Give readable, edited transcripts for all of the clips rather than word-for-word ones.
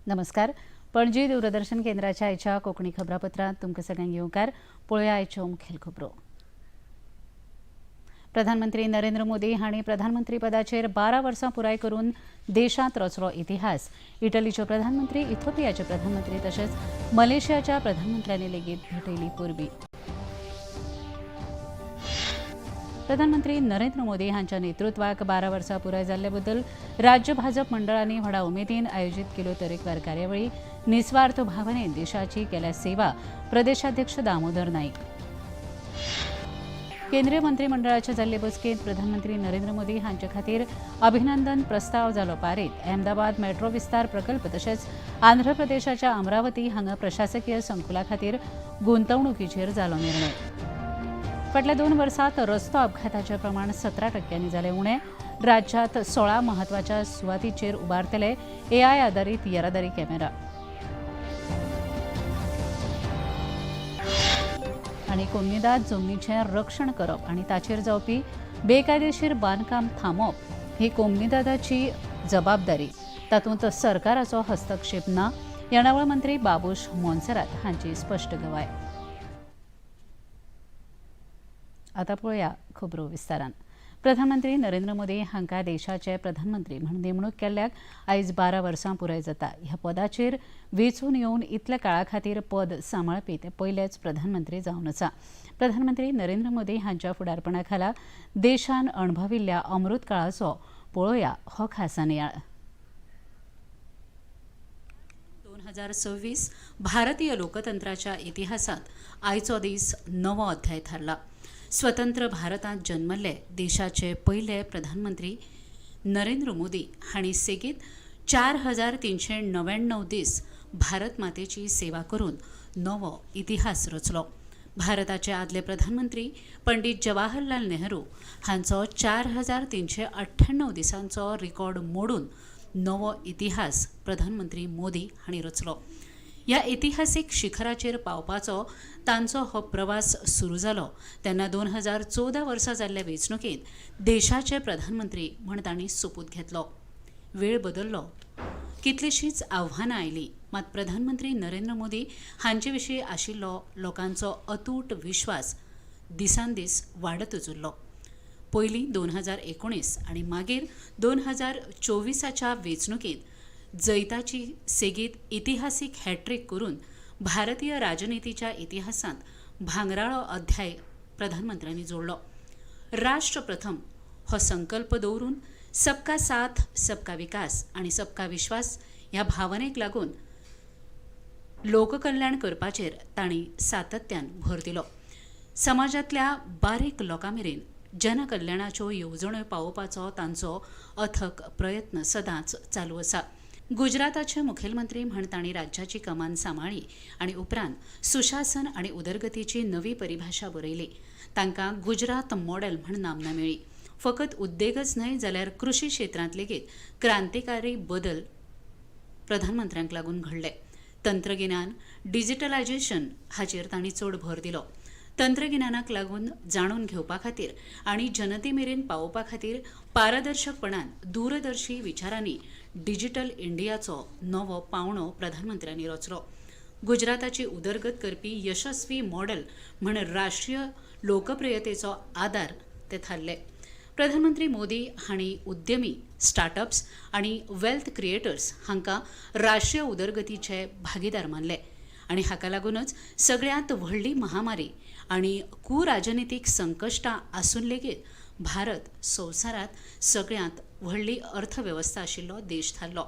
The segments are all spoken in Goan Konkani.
नमस्कार. पणजी दूरदर्शन केंद्राच्या आयच्या कोंकणी खबरापत्रांत तुमकां सगळ्यांक येवकार. पळोवया आयच्यो मुखेल खबरो. प्रधानमंत्री नरेंद्र मोदी हांणी प्रधानमंत्री पदाचेर 12 वर्सां पुराय करून देशांत रचलो इतिहास. इटलीचे प्रधानमंत्री, इथोपियाचे प्रधानमंत्री तशेंच मलेशियाच्या प्रधानमंत्र्यांनी लेगीत भेटयली परबीं. प्रधानमंत्री नरेंद्र मोदी हांच्या नेतृत्वाक 12 वर्सां पुराय जाल्ले बद्दल राज्य भाजप मंडळांनी व्हडा उमेदीन आयोजीत केल्यो तरेकवार कार्यावळी. निस्वार्थ भावनेन देशाची केल्या सेवा. प्रदेशाध्यक्ष दामोदर नाईक. केंद्रीय मंत्रिमंडळाच्या जाल्ले बसकेंत प्रधानमंत्री नरेंद्र मोदी हांचे खातीर अभिनंदन प्रस्ताव जालो पारीत. अहमदाबाद मेट्रो विस्तार प्रकल्प तशेंच आंध्र प्रदेशाच्या अमरावती हांगा प्रशासकीय संकुला खातीर गुंतवणुकीचेर जालो निर्णय. फाटल्या 2 वर्सात रस्तो अपघाताचें प्रमाण 17% जालें उणें. राज्यांत 16 म्हत्वाच्या सुवातीचेर उबारतले एआय आदारीत येरादारी कॅमेरा. आनी कोमुनिदाद जमनीचें रक्षण करप आनी ताचेर जावपी बेकायदेशीर बांदकाम थांबोवप ही कोमुनिदादाची जबाबदारी, तातूंत सरकाराचो हस्तक्षेप ना. येणावळ मंत्री बाबूश मोन्सेरात हांची स्पश्ट गवाय. आतां पळोवया खबरो विस्तारान. प्रधानमंत्री नरेंद्र मोदी हांकां देशाचे प्रधानमंत्री म्हूण नेमणूक केल्ल्याक आयज 12 वर्सां पुराय जाता. ह्या पदाचेर वेंचून येवन इतल्या काळा खातीर पद सांबाळपी ते पयलेच प्रधानमंत्री जावन आसा. प्रधानमंत्री नरेंद्र मोदी हांच्या फुडारपणा खाला देशान अणभविल्ल्या अमृत काळाचो पळोवया हो खासा नियाळ. 2026 भारतीय लोकतंत्राच्या इतिहासांत आयचो दीस नवो अध्याय थारला. स्वतंत्र भारतांत जन्मल्ले देशाचे पयले प्रधानमंत्री नरेंद्र मोदी हांणी सेगीत 4399 दीस भारत मातेची सेवा करून नवो इतिहास रचलो. भारताचे आदले प्रधानमंत्री पंडित जवाहरलाल नेहरू हांचो 4398 दिसांचो रिकॉर्ड मोडून नवो इतिहास प्रधानमंत्री मोदी हांणी रचलो. ह्या इतिहासीक शिखराचेर पावपाचो तांचो हो प्रवास सुरू जालो तेन्ना 2014 वर्सा जाल्ल्या वेंचणुकेंत देशाचे प्रधानमंत्री म्हण तांणी सोपूत घेतलो. वेळ बदल्लो, कितलींशींच आव्हानां आयलीं, मात प्रधानमंत्री नरेंद्र मोदी हांचे विशीं आशिल्लो लोकांचो अतूट विश्वास दिसान दीस वाडतच उरलो. पयलीं 2019 आनी मागीर 2024 वेंचणुकेंत जैताची सेगीत इतिहासीक हॅट्रीक करून भारतीय राजनितीच्या इतिहासांत भांगराळो अध्याय प्रधानमंत्र्यांनी जोडलो. राष्ट्र प्रथम हो संकल्प दवरून सबका साथ, सबका विकास आनी सबका विश्वास ह्या भावनेक लागून लोककल्याण करपाचेर तांणी सातत्यान भर दिलो. समाजांतल्या बारीक लोकां मेरेन जनकल्याणाच्यो येवजण्यो पावोवपाचो तांचो अथक प्रयत्न सदांच चालू आसा. गुजराताचे मुखेलमंत्री म्हण तांणी राज्याची कमान सांबाळ्ळी आनी उपरांत सुशासन आनी उदरगतीची नवी परिभाशा बरयली. तांकां गुजरात मॉडेल म्हण नामना मेळ्ळी. फकत उद्देगच न्हय जाल्यार कृशी क्षेत्रांत लेगीत क्रांतिकारी बदल प्रधानमंत्र्यांक लागून घडले. तंत्रगिन्यान, डिजिटलायजेशन हाचेर तांणी चड भर दिलो. तंत्रगिन्यानाक लागून जाणून घेवपा खातीर आनी जनते मेरेन पावोवपा खातीर पारदर्शकपणान दूरदर्शी विचारांनी डिजिटल इंडियाचो नवो पावंडो प्रधानमंत्र्यांनी रचलो. गुजराताची उदरगत करपी यशस्वी मॉडेल म्हण राष्ट्रीय लोकप्रियतेचो आदार ते थारले. प्रधानमंत्री मोदी हांणी उद्यमी, स्टार्टअप्स आनी वेल्थ क्रिएटर्स हांकां राष्ट्रीय उदरगतीचे भागीदार मानले आनी हाका लागूनच सगळ्यांत व्हडली महामारी आनी कुराजनितीक संकश्टां आसून लेगीत भारत संवसारांत सगळ्यांत व्हडली अर्थवेवस्था आशिल्लो देश थारलो.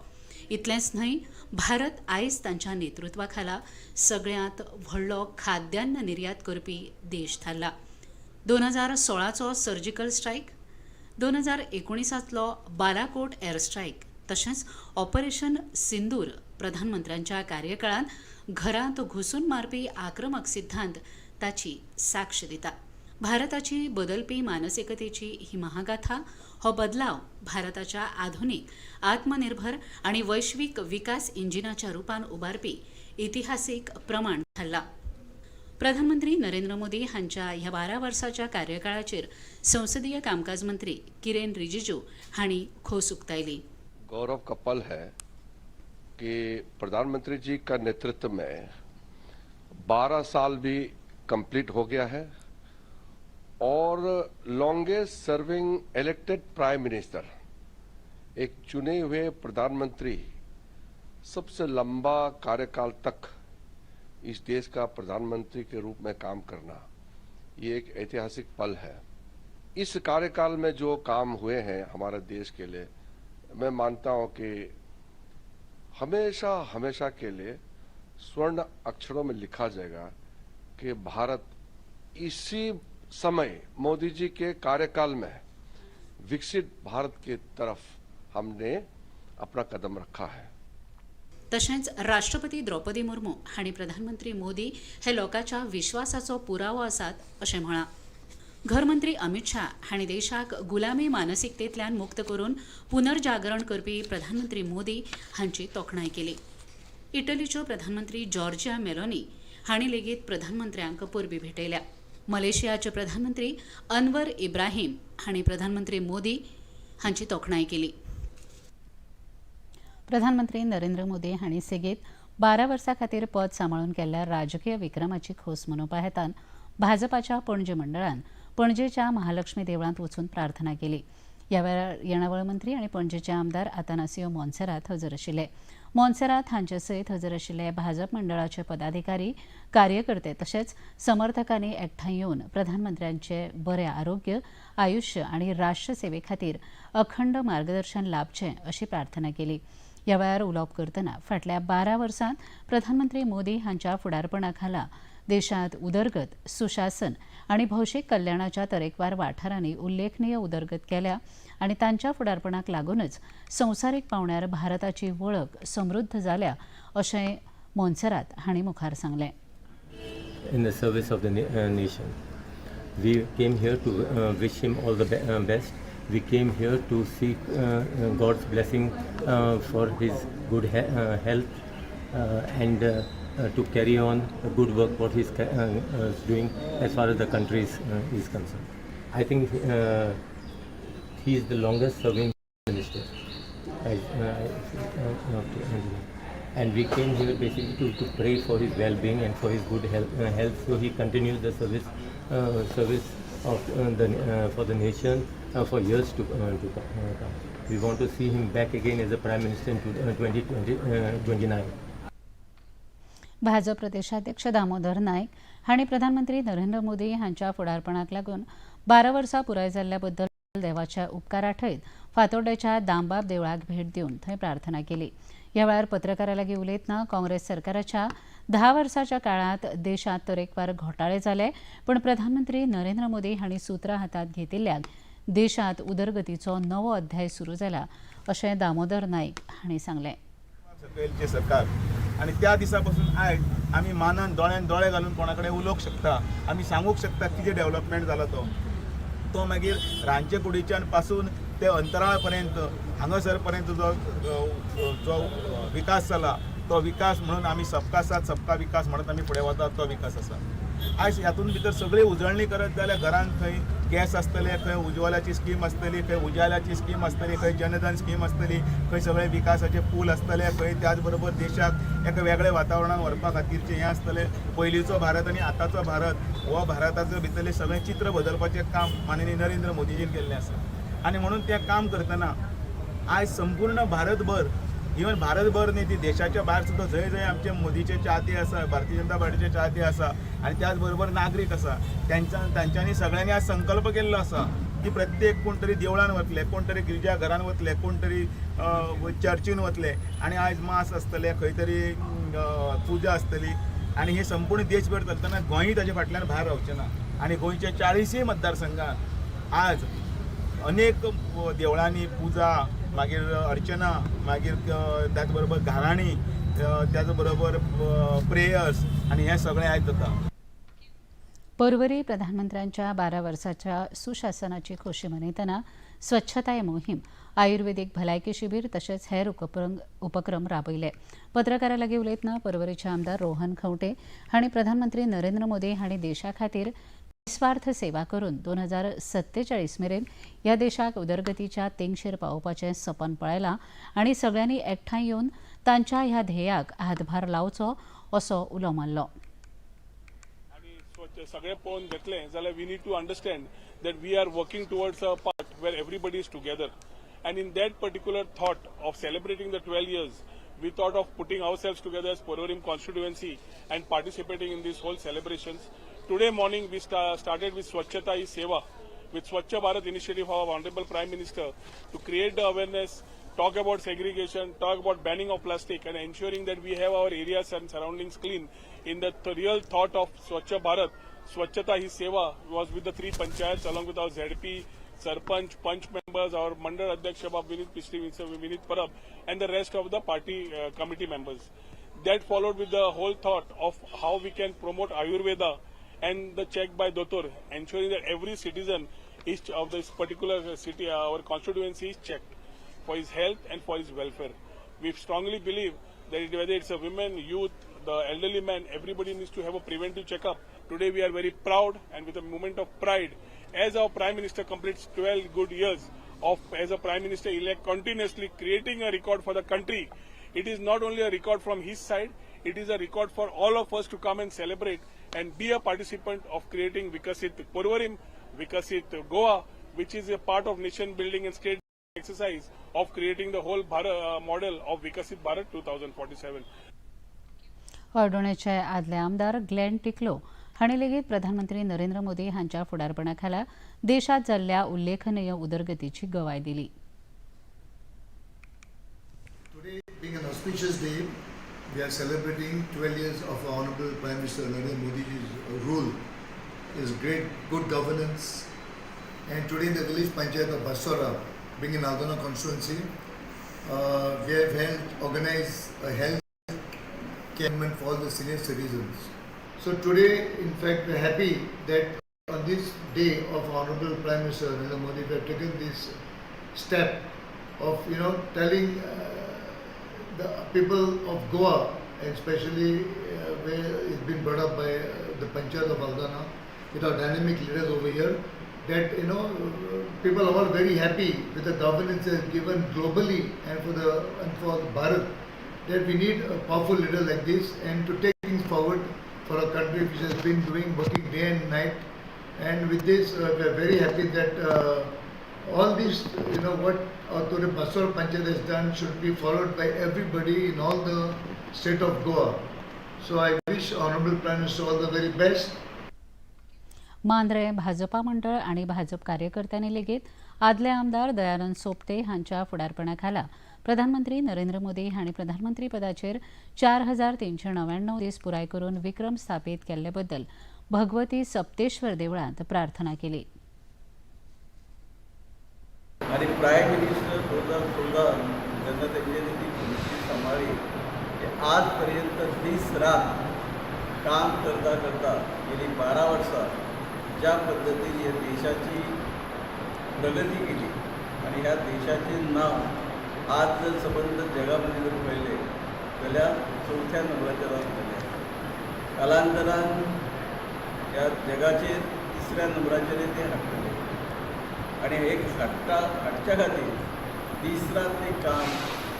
इतलेंच न्हय, भारत आयज तांच्या नेतृत्वा खाला सगळ्यांत व्हडलो खाद्यान्न निर्यात करपी देश थारला. 2016चो surgical strike, 2019 Balakot air strike तशेंच ऑपरेशन सिंदूर प्रधानमंत्र्यांच्या कार्यकाळांत घरांत घुसून मारपी आक्रमक सिद्धांत ताची साक्ष दिता. भारताची बदलपी मानसिकतेची ही महागाथा. हो बदलाव भारताच्या आधुनिक, आत्मनिर्भर आणि वैश्विक विकास इंजिनाच्या रुपान उबारपी इतिहासीक प्रमाण थारला. प्रधानमंत्री नरेंद्र मोदी हांच्या ह्या 12 वर्साच्या कार्यकाळाचेर संसदीय कामकाज मंत्री किरेन रिजिजू हांणी खोस उक्तायली. गौरव का पल है. कि प्रधानमंत्री जी का नेतृत्व में 12 साल भी कंप्लीट हो गया है और longest serving elected prime minister, एक चुने हुए प्रधानमंत्री सबसे लंबा कार्यकाल तक इस देश का प्रधानमंत्री के रूप में काम करना, ये एक ऐतिहासिक पल है। इस कार्यकाल में जो काम हुए हैं हमारे देश के लिए, मैं मानता हूं कि हमेशा हमेशा के लिए स्वर्ण अक्षरों में लिखा जाएगा कि भारत इसी समय मोदी जी के कार्यकाल में विकसित भारत के तरफ हमने अपना कदम रखा है। तशेंच राष्ट्रपती द्रौपदी मुर्मू हांणी प्रधानमंत्री मोदी हे लोकांच्या विश्वासाचो पुरावो आसात अशें म्हळां। घरमंत्री अमित शाह हांणी देशाक गुलामी मानसिकतेंतल्यान मुक्त करून पुनर्जागरण करपी प्रधानमंत्री मोदी हांची तोखणाय केली। इटलीच्यो प्रधानमंत्री जॉर्जिया मेलोनी हांणी लेगीत प्रधानमंत्र्यांक परबीं भेटयल्या। मलेशियाचे प्रधानमंत्री अनवर इब्राहीम हांणी प्रधानमंत्री मोदी हांची तोखणाय केली। प्रधानमंत्री नरेंद्र मोदी हांणी सेगीत 12 वर्सां खातीर पद सांबाळून केल्ल्या राजकीय विक्रमाची खोस मनोवपा हेतान भाजपाच्या पणजे मंडळान पणजेच्या महालक्ष्मी देवळांत वचून प्रार्थना केली। ह्या वेळार येणावळ मंत्री आनी पणजेचे आमदार आतानासियो मोन्सेरात हजर आशिल्ले। मोन्सेरात हांचे सयत हजर आशिल्ले भाजप मंडळाचे पदाधिकारी, कार्यकर्ते तशेंच समर्थकांनी एकठांय येवन प्रधानमंत्र्यांचे बरें आरोग्य, आयुश्य आनी राष्ट्रसेवे खातीर अखंड मार्गदर्शन लाभचें अशी प्रार्थना केली। ह्या वेळार उलोवप करतना फाटल्या 12 वर्सांत प्रधानमंत्री मोदी हांच्या फुडारपणा खाला देशांत उदरगत, सुशासन आनी भौशीक कल्याणाच्या तरेकवार वाठारांनी उल्लेखनीय उदरगत केल्या आनी तांच्या फुडारपणाक लागूनच संवसारीक पावंड्यार भारताची वळख समृद्ध जाल्या अशें मोन्सेरात हांणी मुखार सांगलें। In the service of the nation. We came here to wish him all the best. We came here to seek God's blessing for his good health and to carry on the good work what he's doing as far as the country is concerned. I think he is the longest serving minister. And we came here basically to pray for his well-being and for his good health, so he continues the service of the for the nation for years to come. We want to see him back again as a prime minister in 2020, 29. Bhajap प्रदेशाध्यक्ष दामोदर नायक हांणी प्रधानमंत्री नरेंद्र मोदी हांच्या फुडारपणाक लागून 12 वर्सां पुराय जाल्ल्या बद्दल देवाच्या उपकार आठयत फातोड्डेच्या दामबाब देवळाक भेट दिवन थंय प्रार्थना केली। ह्या वेळार पत्रकारां लागीं उलयतना काँग्रेस सरकाराच्या 10 वर्साच्या काळांत देशांत तरेकवार घोटाळे जाले, पूण प्रधानमंत्री नरेंद्र मोदी हांणी सुत्रां हातांत घेतिल्ल्यान देशांत उदरगतीचो नवो अध्याय सुरू जाला अशें दामोदर नायक हांणी सांगलें। सकयलचें सरकार आनी त्या दिसा पासून आयज आमी मानान दोळ्यान दोळे घालून कोणा कडेन उलोवंक शकता, आमी सांगूंक शकता कितें डेवलपमेंट जाला। तो तो मागीर रांदचे कुडीच्यान पासून ते अंतराळ पर्यंत, हांगासर पर्यंत जो जो विकास जाला तो विकास म्हणून आमी सबका साथ सबका विकास म्हणत आमी फुडें वतात, तो विकास आसा। आयज हातूंत भितर सगळी उजळणी करत जाल्यार घरान खंय गॅस आसतले, खंय उज्वलाची स्कीम आसतली, खंय उजाल्याची स्कीम आसतली, खंय जनधन स्कीम आसतली, खंय सगळे विकासाचे पूल आसतले, खंय त्याच बरोबर देशाक एका वेगळ्या वातावरणान व्हरपा खातीरचें हें आसतलें। पयलींचो भारत आनी आतांचो भारत हो भारताचो भितरलें सगळें चित्र बदलपाचें काम माननीय नरेंद्र मोदीजीन केल्लें आसा आनी म्हणून तें काम करतना आयज संपूर्ण भारतभर, इवन भारतभर न्ही, ती देशाच्या भायर सुद्दां जंय जंय आमचे मोदीचे चाहते आसा, भारतीय जनता पार्टीचे चाहते आसा आनी त्याच बरोबर नागरीक आसा, तांच्यांनी सगळ्यांनी आज संकल्प केल्लो आसा की प्रत्येक कोण तरी देवळान वतले, कोण तरी गिर्जा घरान वतले, कोण तरी चर्चीन वतले आनी आयज मास आसतलें, खंय तरी पुजा आसतली आनी हे संपूर्ण देशभर चलतना गोंयूय ताजे फाटल्यान भायर रावचें ना। आनी गोंयच्या 40य मतदारसंघात आज अनेक देवळांनी पुजा, मागीर अर्चना, मागीर त्याच बरोबर गाराणी, त्याच बरोबर प्रेयर्स आनी हें सगळें आयज जाता। पर्वरी प्रधानमंत्र्यांच्या 12 वर्साच्या सुशासनाची खोशी मनयतना स्वच्छताय मोहीम, आयुर्वेदीक भलायकी शिबीर तशेंच हेर उपक्रम राबयले। पत्रकारां लागीं उलयतना पर्वरीचे आमदार रोहन खंवटे हांणी प्रधानमंत्री नरेंद्र मोदी हांणी देशा खातीर निस्वार्थ सेवा करून 2047 मेरेन ह्या देशाक उदरगतीच्या तेंगशेर पावोवपाचें सपन पळयलां आनी सगळ्यांनी एकठांय येवन तांच्या ह्या ध्येयाक हातभार लावचो असो उलो मारलो. आणि स्वच्छ सगळें पळोवन घेतलें जाल्यार we need to understand that we are working towards a part where everybody is together, and in that particular thought of celebrating the 12 years, we thought of putting ourselves together as Porvorim constituency and participating in this whole celebrations. Today morning we started with Swachhata Hi Seva, with Swachh Bharat initiative of our Honorable Prime Minister to create the awareness, talk about segregation, talk about banning of plastic and ensuring that we have our areas and surroundings clean. In the real thought of Swachh Bharat, Swachhata Hi Seva was with the three panchayats along with our ZP, Sarpanch, Panch members, our Mandal Adhyaksha Bab Vinit Pishti, Mr. Vinit Parab and the rest of the party committee members. That followed with the whole thought of how we can promote Ayurveda and the check by Dotor, ensuring that every citizen is of this particular city, our constituency, is checked for his health and for his welfare. We strongly believe that whether it's a women, youth, the elderly man, everybody needs to have a preventive checkup. Today we are very proud and with a moment of pride as our Prime Minister completes 12 good years of as a Prime Minister elect, continuously creating a record for the country. It is not only a record from his side, it is a record for all of us to come and celebrate and be a participant of creating Vikasit Porvorim, Vikasit Goa, which is a part of nation building and state exercise of creating the whole Bharat, model of Vikasit Bharat 2047. हळदोण्याचे आदले आमदार ग्लॅन टिकलो हांणी लेगीत प्रधानमंत्री नरेंद्र मोदी हांच्या फुडारपणा खाला देशात जाल्ल्या उल्लेखनीय उदरगतीची गवाय दिली. Today being an auspicious day, we are celebrating 12 years of our Honorable Prime Minister Narendra Modi's rule, his great good governance. And today in the village panchayat of Basora, being in Aldona constituency, we have held, organized a health camp for all the senior citizens. So today, in fact, we are happy that on this day of Honorable Prime Minister Narendra Modi, we have taken this step of telling the people of Goa, and especially where it's been brought up by the Panchayat of Aldana, with our dynamic leaders over here, that people are all very happy with the governance that is given globally and for the Bharat, that we need a powerful leader like this and to take things forward for a country which has been doing working day and night. And with this, we are very happy that all this, what Autore Basur Panchayat has done should be followed by everybody in all the state of Goa. So I wish Honorable Prime Minister all the very best. Mandrem Bhajpa मंडळ आणि भाजप कार्यकर्त्यांनी लेगीत आदले आमदार दयानंद सोपटे हांच्या फुडारपणाखाला प्रधानमंत्री नरेंद्र मोदी हांणी प्रधानमंत्री पदाचेर 4399 दीस पुराय करून विक्रम स्थापीत केल्ले बद्दल भगवती सप्तेश्वर देवळांत प्रार्थना केली. आणि प्राईम मिनिस्टर 2014 जेन्ना तेंच्यांनी ती खुर्ची सांबाळ्ळी ते आजपर्यंत दीस रात काम करता करता गेली 12 वर्सां ज्या पद्दतीन ह्या देशाची प्रगती केली आणि ह्या देशाचे नाव आज जर सबंद जगामध्ये जर पळयलें जाल्यार चवथ्या नंबराचेर आसतलें. कालांतरान ह्या जगाचेर तिसऱ्या नंबराचेर ते हाडटले आणि एक हाडटा हाडच्या खातीर दीस रात ते काम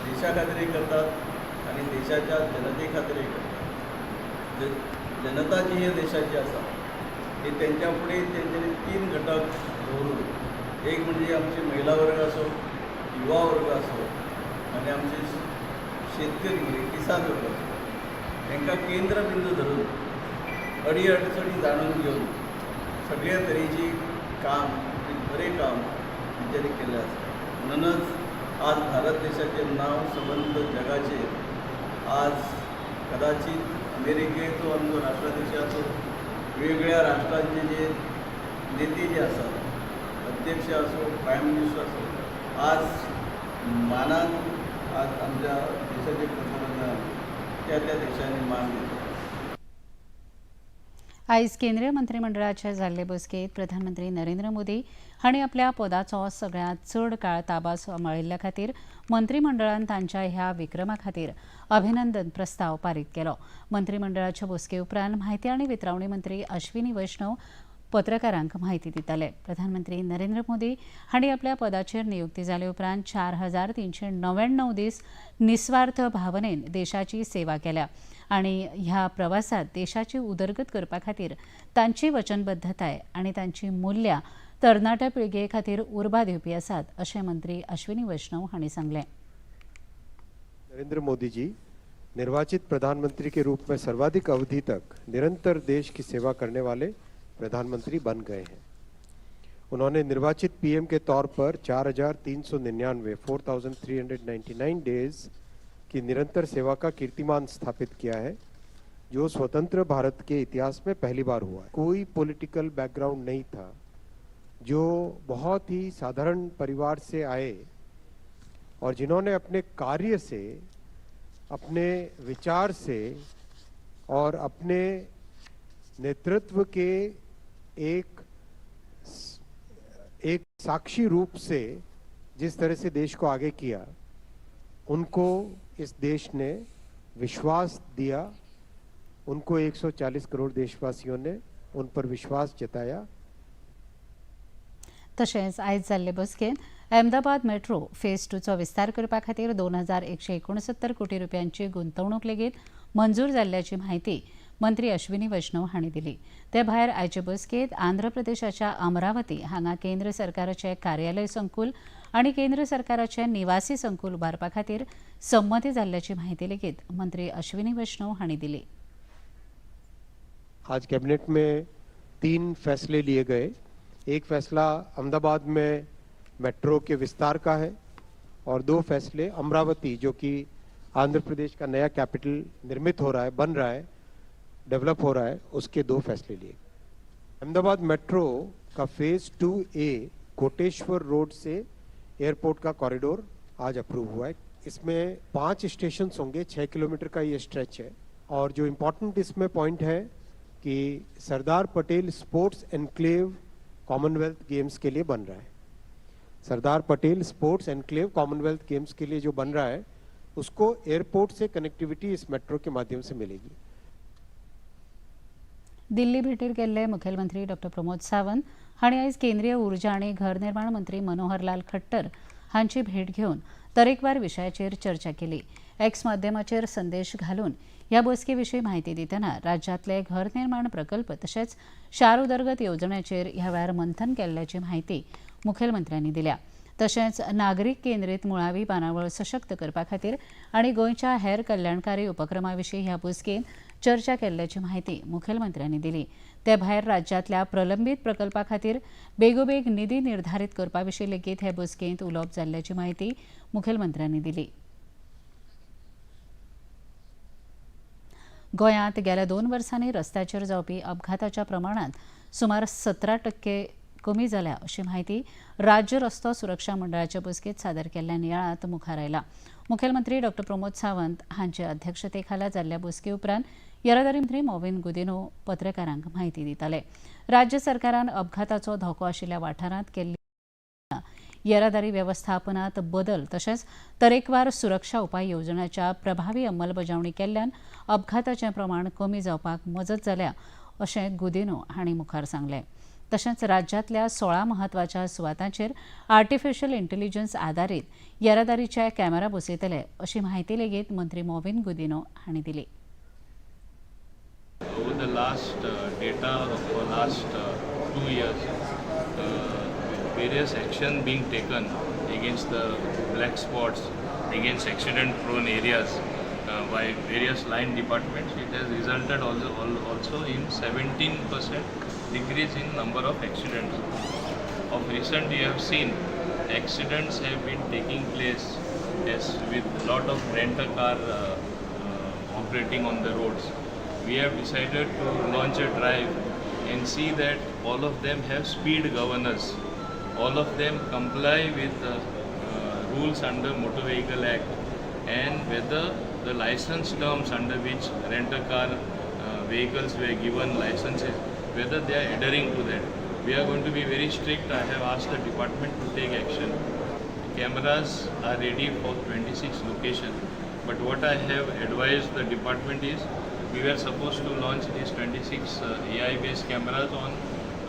देशा खातीरय करतात आणि देशाच्या जनते खातीरय करतात. जनता जी ह्या देशाची आसा ही तेंच्या फुडें तेंच्यांनी तीन घटक दवरून, एक म्हणजे आमचे महिला वर्ग असो, युवा वर्ग असो आणि आमचे शेतकरी म्हणजे किसान वर्ग असो, तांकां केंद्रबिंदू धरून अडी अडचणी जाणून घेवन सगळ्या तरेची काम, बरें काम तेंच्यांनी केल्लें आसा. म्हणूनच आज भारत देशाचें नांव सबंद जगाचेर, आज कदाचित अमेरिकेचो आमचो राष्ट्राध्यक्ष आसो, वेगवेगळ्या राष्ट्रांचे जे नेते जे आसात, अध्यक्ष असो, प्रायम मिनिस्टर असो, आज मानान आज आमच्या देशाचे पंतप्रधान त्या त्या देशांनी मान दिला. आयज केंद्रीय मंत्रिमंडळाचे जाल्ले बसकेत प्रधानमंत्री नरेंद्र मोदी हांणी आपल्या पदाचो सगळ्यांत चड काळ ताबा सांबाळिल्ल्या खातीर मंत्रिमंडळान तांच्या ह्या विक्रमा खातीर अभिनंदन प्रस्ताव पारीत केलो. मंत्रिमंडळाच्या बसके उपरांत म्हायती आनी वितरावणी मंत्री अश्विनी वैष्णव पत्रकारांक म्हायती दिताले. प्रधानमंत्री नरेंद्र मोदी हांणी आपल्या पदाचेर नियुक्ती जाले उपरांत 4399 दीस निस्वार्थ भावनेन देशाची सेवा केल्या आनी ह्या प्रवासात देशाची उदरगत करपा खातीर तांची वचनबद्धताय आनी तांची मूल्यां तरणाट्या पिळगे खातीर उर्बा दिवपी आसात अशें मंत्री अश्विनी वैष्णव हांणी सांगलें. नरेंद्र मोदी जी निर्वाचित प्रधानमंत्री के रूप में सर्वाधिक अवधि तक निरंतर देश की सेवा करने वाले प्रधानमंत्री बन गए हैं. उन्होंने निर्वाचित पीएम के तौर पर 4399, 4399 डेज की निरंतर सेवा का कीर्तिमान स्थापित किया है, जो स्वतंत्र भारत के इतिहास में पहली बार हुआ है. कोई पॉलिटिकल बैकग्राउंड नहीं था, जो बहुत ही साधारण परिवार से आए और जिन्होंने अपने कार्य से, अपने विचार से और अपने नेतृत्व के एक एक साक्षी रूप से जिस तरह से देश को आगे किया, उनको इस देश ने विश्वास दिया. उनको 140 करोड़ देशवासियों ने उन पर विश्वास जताया. तशेंच आयज जाल्ले बसकेंत अहमदाबाद मेट्रो फेज टूचो विस्तार करपा खातीर 2169 कोटी रुपयांची गुंतवणूक लेगीत मंजूर जाल्ल्याची म्हायती मंत्री अश्विनी वैष्णव हांणी दिली. ते भायर आयचे बसकेंत आंध्र प्रदेशाच्या अमरावती हांगा केंद्र सरकाराचे कार्यालय संकुल आनी केंद्र सरकाराचे निवासी संकुल उबारपा खातीर संमती जाल्ल्याची म्हायती लेगीत मंत्री अश्विनी वैष्णव हांणी दिली. आज कैबिनेट में तीन फैसले लिए गए. एक फैसला अहमदाबाद में मेट्रो के विस्तार का है और दो फैसले अमरावती, जो कि आंध्र प्रदेश का नया कैपिटल निर्मित हो रहा है, बन रहा है, डेवलप हो रहा है, उसके दो फैसले लिए. अहमदाबाद मेट्रो का फेज 2ए कोटेश्वर रोड से एयरपोर्ट का कॉरिडोर आज अप्रूव हुआ है. इसमें पांच स्टेशन होंगे, 6 किलोमीटर का ये स्ट्रेच है और जो इम्पोर्टेंट इसमें पॉइंट है कि Sardar Patel sports enclave commonwealth games के लिए बन रहा है. Sardar Patel sports enclave commonwealth games के लिए जो बन रहा है, उसको एयरपोर्ट से कनेक्टिविटी इस मेट्रो के माध्यम से मिलेगी. दिल्ली भेटीर गेल्ले मुखेलमंत्री डॉ प्रमोद सावंत हांणी आयज केंद्रीय उर्जा आनी घरनिर्माण मंत्री मनोहरलाल खट्टर हांची भेट घेवन तरेकवार विशयाचेर चर्चा केली. एक्स माध्यमाचेर संदेश घालून ह्या बसके विशीं म्हायती दितना राज्यांतले घरनिर्माण प्रकल्प तशेंच शार उदरगत येवजण्याचेर ह्या वेळार मंथन केल्ल्याची म्हायती मुखेलमंत्र्यांनी दिल्या. तशेंच नागरीक केंद्रीत मुळावी बांदावळ सशक्त करपा खातीर आनी गोंयच्या हेर कल्याणकारी उपक्रमा विशीं ह्या बसकेंत चर्चा केल्ल्याची म्हायती मुखेलमंत्र्यांनी दिली. ते भायर राज्यांतल्या प्रलंबीत प्रकल्पा खातीर बेगोबेग निधी निर्धारीत करपा विशीं लेगीत हे बसकेंत उलोवप जाल्ल्याची म्हायती मुखेलमंत्र्यांनी दिली. गोंयांत गेल्या 2 वर्सांनी रस्त्याचेर जावपी अपघाताच्या प्रमाणांत सुमार 17% कमी जाल्या अशी म्हायती राज्य रस्तो सुरक्षा मंडळाच्या बसकेंत सादर केल्ल्या नियाळांत मुखार आयला. मुखेलमंत्री डॉ प्रमोद सावंत हांचे अध्यक्षतेखाला जाल्ल्या बसके उपरांत येरादारी मंत्री मॉविन गुदिन्हो पत्रकारांक म्हायती दिताले. राज्य सरकारान अपघाताचो धोको आशिल्ल्या वाठारांत केल्ली येरादारी वेवस्थापनात बदल तशेंच तरेकवार सुरक्षा उपाय येवजण्याच्या प्रभावी अंमलबजावणी केल्ल्यान अपघाताचें प्रमाण कमी जावपाक मजत जाल्या अशें गुदिन्हो हांणी मुखार सांगलें. तशेंच राज्यांतल्या 16 म्हत्वाच्या सुवातांचेर आर्टिफिशियल इंटेलिजन्स आदारीत येरादारीचे कॅमेरा बसयतले अशी म्हायती लेगीत मंत्री मॉविन गुदिन्हो हांणी दिली. Over the last data for last 2 years, various action being taken against the black spots, against accident-prone areas by various line departments, it has resulted also in 17% decrease in number of accidents. Of recent, you have seen accidents have been taking place as with lot of rent-a-car operating on the roads. We have decided to launch a drive and see that all of them have speed governors. All of them comply with the rules under Motor Vehicle Act and whether the license terms under which rent-a-car vehicles were given licenses, whether they are adhering to that. We are going to be very strict. I have asked the department to take action. Cameras are ready for 26 location. But what I have advised the department is we were supposed to launch these 26 AI based cameras on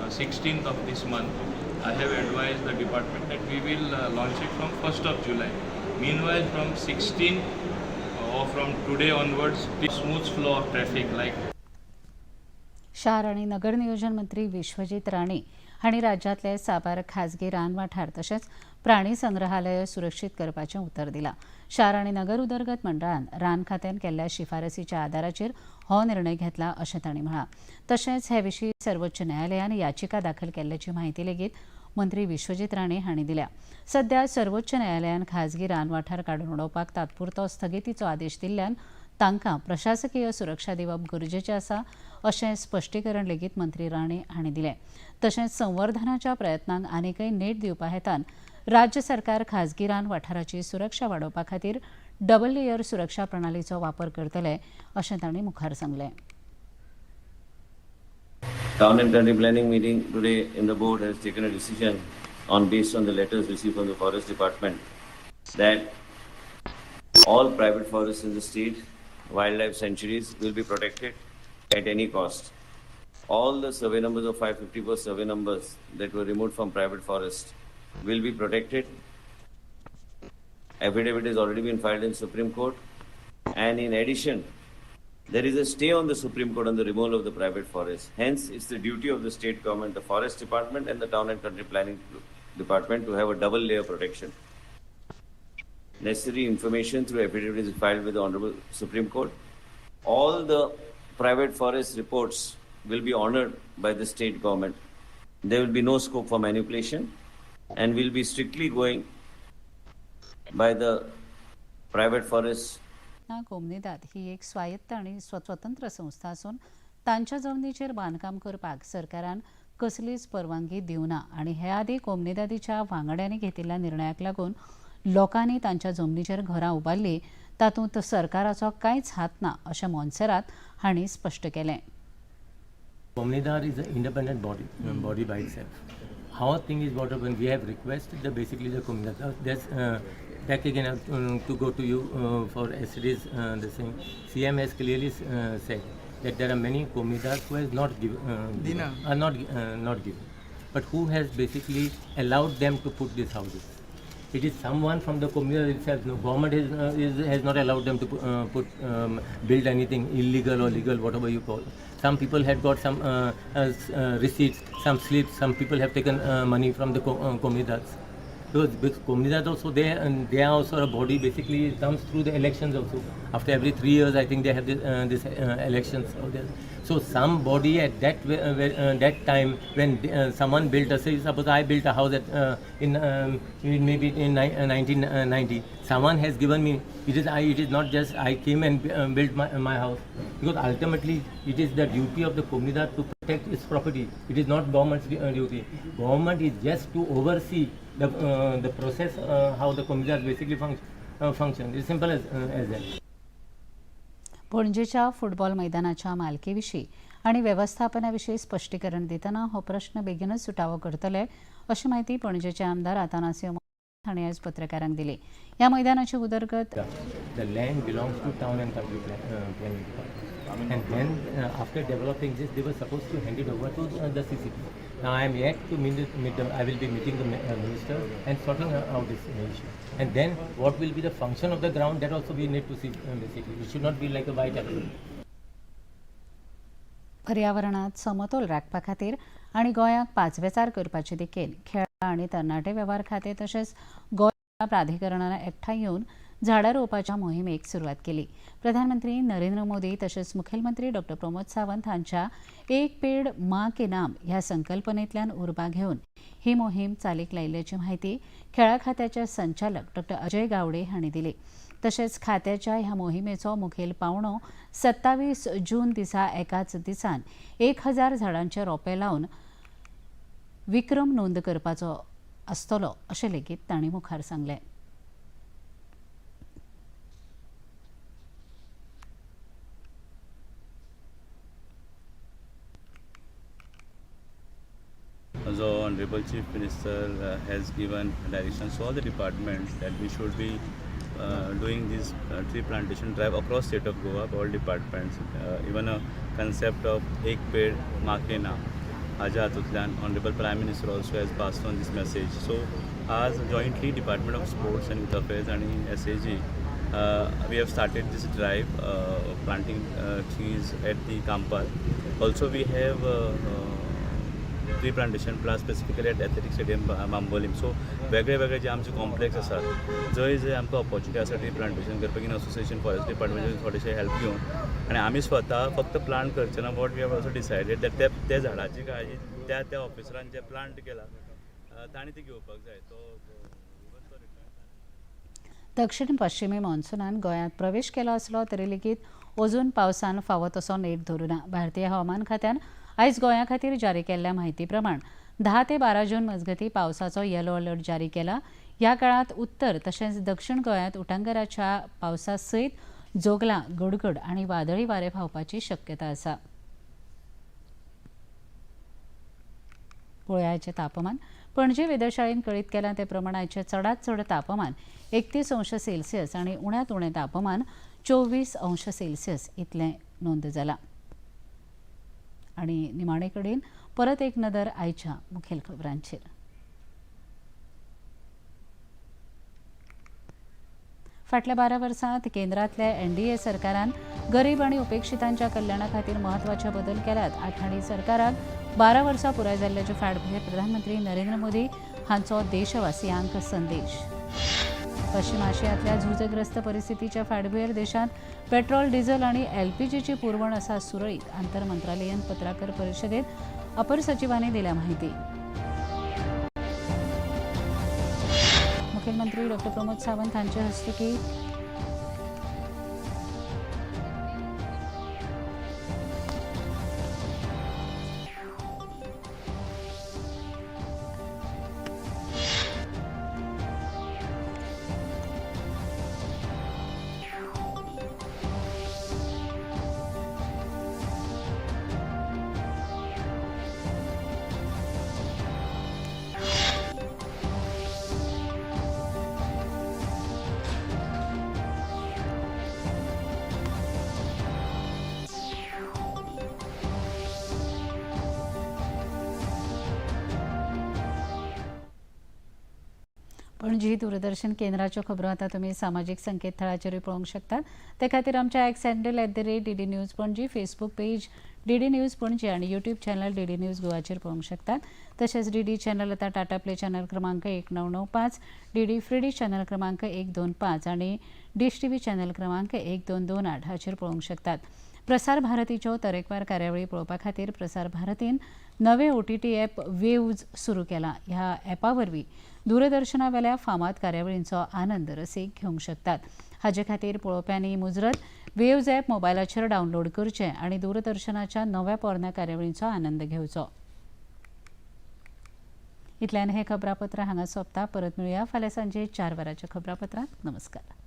16th of this month. I have advised the department that we will launch it from 1st of July. Meanwhile, from 16th or from today onwards, the smooth flow of traffic like शार आनी नगरनियोजन मंत्री विश्वजीत राणे हांणी राज्यांतले साबार खाजगी रान वाठार तशेंच प्राणी संग्रहालय सुरक्षीत करपाचें उतर दिलां. शार आनी नगर उदरगत मंडळान रान खात्यान केल्ल्या शिफारसीच्या आदाराचेर हो निर्णय घेतला अशें तांणी म्हळां. तशेंच हे विशीं सर्वोच्च न्यायालयान याचिका दाखल केल्ल्याची म्हायती लेगीत मंत्री विश्वजीत राणे हांणी दिल्या. सध्या सर्वोच्च न्यायालयान खाजगी रान वाठार काडून उडोवपाक तात्पुरतो स्थगितीचो आदेश दिल्ल्यान तांकां प्रशासकीय सुरक्षा दिवप गरजेचें आसा अशें स्पश्टीकरण लेगीत मंत्री राणे हांणी दिलें. तशेंच संवर्धनाच्या प्रयत्नांक आनीकय नेट दिवपा हेतान राज्य सरकार खाजगी रान वाठाराची सुरक्षा वाडोवपा खातीर डबल लेयर सुरक्षा प्रणालीचो वापर करतले अशें तांणी मुखार सांगलें. Town and Country Planning meeting today in the board has taken a decision on based on the letters received from the Forest Department that all private forests in the state, wildlife sanctuaries will be protected at any cost. All the survey numbers of 554 survey numbers that were removed from private forest will be protected. Affidavit has already been filed in Supreme Court, and in addition, there is a stay on the Supreme Court on the removal of the private forest. Hence, it's the duty of the state government, the Forest Department and the Town and Country Planning Department to have a double layer protection. Necessary information through affidavit is filed with the Honorable Supreme Court. All the private forest reports will be honored by the state government. There will be no scope for manipulation, and we'll be strictly going by the private forest Comunidade ही एक स्वायत्त आनी स्वतंत्र संस्था आसून तांच्या जमनीचेर बांदकाम करपाक सरकारान कसलीच परवानगी दिवना आनी हे आदीं कोमुनिदादीच्या वांगड्यांनी घेतिल्ल्या निर्णयाक लागून लोकांनी तांच्या जमनीचेर घरां उबारलीं तातूंत सरकाराचो कांयच हात ना अशें मोन्सेरात हांणी स्पश्ट केलें. Comunidade is an independent body by itself. Our thing is what when we have requested the basically the Comunidade. That's back again to go to you for yesterday's the same. CM has clearly said that there are many Comunidades who has not given, are not given, but who has basically allowed them to put these houses. It is someone from the community itself. No, government has not allowed them to build anything illegal or legal, whatever you call. Some people had got some receipts, some slips. Some people have taken money from the comunidades. Because comunidades also there, and they are also a body. Basically, it comes through the elections also. After every 3 years, I think they have this elections out there. So some body at that that time when someone built a, say suppose I built a house at in maybe in 1990, someone has given me. It is not just I came and built my house, because ultimately it is the duty of the comunidad to protect its property. It is not government's duty. Government is just to oversee the process how the comunidad basically function. It's simple as that. पणजेच्या फुटबॉल मैदानाच्या मालकीविशीं आनी वेवस्थापनाविशीं स्पश्टीकरण दितना हो प्रश्न बेगीनच सुटावो करतले अशी म्हायती पणजेचे आमदार आतानासियो हांणी आयज पत्रकारांक दिली. ह्या मैदानाची उदरगत The land belongs to Town and Country Planning Department, and then after developing this, they were supposed to hand it over to the CCP. Now I am yet to meet them. I will be meeting the minister and sorting out this issue. And then what will be the function of the ground, that also we need to see basically. It should not be like a white elephant. पर्यावरणात समतोल राखपा खातीर आनी गोंयाक पाचवेचार करपाचे दिकेन खेळां आनी तरणाटे वेव्हार खातें तशेंच गोंय प्राधिकरणान एकठांय येवन झाडां रोवपाच्या मोहिमेक सुरवात केली. प्रधानमंत्री नरेंद्र मोदी तशेंच मुखेलमंत्री डॉ प्रमोद सावंत हांच्या एक पेड मां के नाम ह्या संकल्पनेंतल्यान उर्बा घेवन ही मोहीम चालीक लायिल्ल्याची म्हायती खेळां खात्याचे संचालक डॉ अजय गावडे हांणी दिली. तशेंच खात्याच्या ह्या मोहिमेचो मुखेल पावणो 27 जून दिसा एकाच दिसान 1000 झाडांचे रोपे लावन विक्रम नोंद करपाचो आसतलो अशें लेगीत तांणी मुखार सांगलें. The Honorable Chief Minister has given directions to all the departments that we should be doing this tree plantation drive across state of Goa, all departments, even a concept of Ek Ped Maa Ke Naam. हाज्या हातूंतल्यान honourable prime minister also has passed on this message. So आज jointly department of sports and youth affairs आनी SAG we have started this drive planting trees at the Campal. Also we have tree plantation plan specifically at athletic stadium Bambolim. So वेगळे वेगळे जे आमचे कॉम्प्लेक्स आसात जंय जंय आमकां ऑपॉर्च्युनिटी आसा ट्री प्लांटेशन करपाक इन असोसिएशन फॉरेस्ट डिपार्टमेंटाचे थोडेशे हेल्प घेवन आनी आमी स्वता फक्त प्लांट करचे ना, what we have also decided that त्या झाडाची काळजी त्या त्या ऑफिसरान जे प्लांट केला तांणी ती घेवपाक जाय. तो दक्षिण पश्चिमी मॉन्सुनान गोंयांत प्रवेश केलो आसलो तरी लेगीत अजून पावसान फावो तसो नेट धरूना. भारतीय हवामान खात्यान आयज गोंया खातीर जारी केल्ल्या म्हायती प्रमाण 10 ते 12 जून मजगती पावसाचो येलो अलर्ट जारी केला. ह्या काळांत उत्तर तशेंच दक्षिण गोंयांत उटंगराच्या पावसा सयत जोगलां, गडगड आनी वादळी वारें व्हांवपाची शक्यता आसा. पळोवया तापमान. पणजे वेधशाळेन कळीत केलां ते प्रमाण आयचें चडांत चड तापमान 31 अंश सेल्सियस आनी उण्यांत उणें तापमान 24 अंश सेल्सियस इतलें नोंद जालां. आनी निमाणे कडेन परत एक नदर आयच्या मुखेल खबरांचेर. फाटल्या 12 वर्सांत केंद्रांतल्या एनडीए सरकारान गरीब आनी उपेक्षितांच्या कल्याणा खातीर म्हत्वाचे बदल केल्यात. आघाडी सरकाराक 12 वर्सां पुराय जाल्ल्याचे फाटभुंयेर प्रधानमंत्री नरेंद्र मोदी हांचो देशवासियांक संदेश. पश्चिम आशियांतल्या झुजग्रस्त परिस्थितीच्या फाटभुंयेर देशांत पेट्रोल, डिझल आनी एलपीजीची पुरवण आसा सुरळीत. आंतर मंत्रालयीन पत्रकार परिशदेत अपर सचिवांनी दिल्या माहिती. मुख्यमंत्री डॉ प्रमोद सावंत हांचे हस्तुकी पणजी दूरदर्शन केंद्राच्यो खबरो आतां तुमी सामाजीक संकेतथळाचेरूय पळोवंक शकतात. ते खातीर आमच्या X handle @DD News Panaji, Facebook page DD News Panaji आनी यूट्यूब चॅनल DD news गोवाचेर पळोवंक शकतात. तशेंच DD channel आतां टाटा प्ले चॅनल क्रमांक 1995, DD free डिश चॅनल क्रमांक 125 आनी डिश TV channel क्रमांक 1228 हाचेर पळोवंक शकतात. प्रसार भारतीच्यो तरेकवार कार्यावळी पळोवपा खातीर प्रसार भारतीन नवे OTT app वेव्ज सुरू केला. ह्या ॲपा वरवीं दूरदर्शनावेल्या फामाद कार्यावळींचो आनंद रसीक घेवंक शकतात. हाजे खातीर पळोवप्यांनी मुजरत वेव्ज ॲप मोबायलाचेर डावनलोड करचें आनी दूरदर्शनाच्या नव्या पोरण्या कार्यावळींचो आनंद घेवचो. इतल्यान हें खबरापत्र हांगा सोंपता. परत मेळुया फाल्यां सांजे 4 वरांच्या खबरापत्रांत. नमस्कार.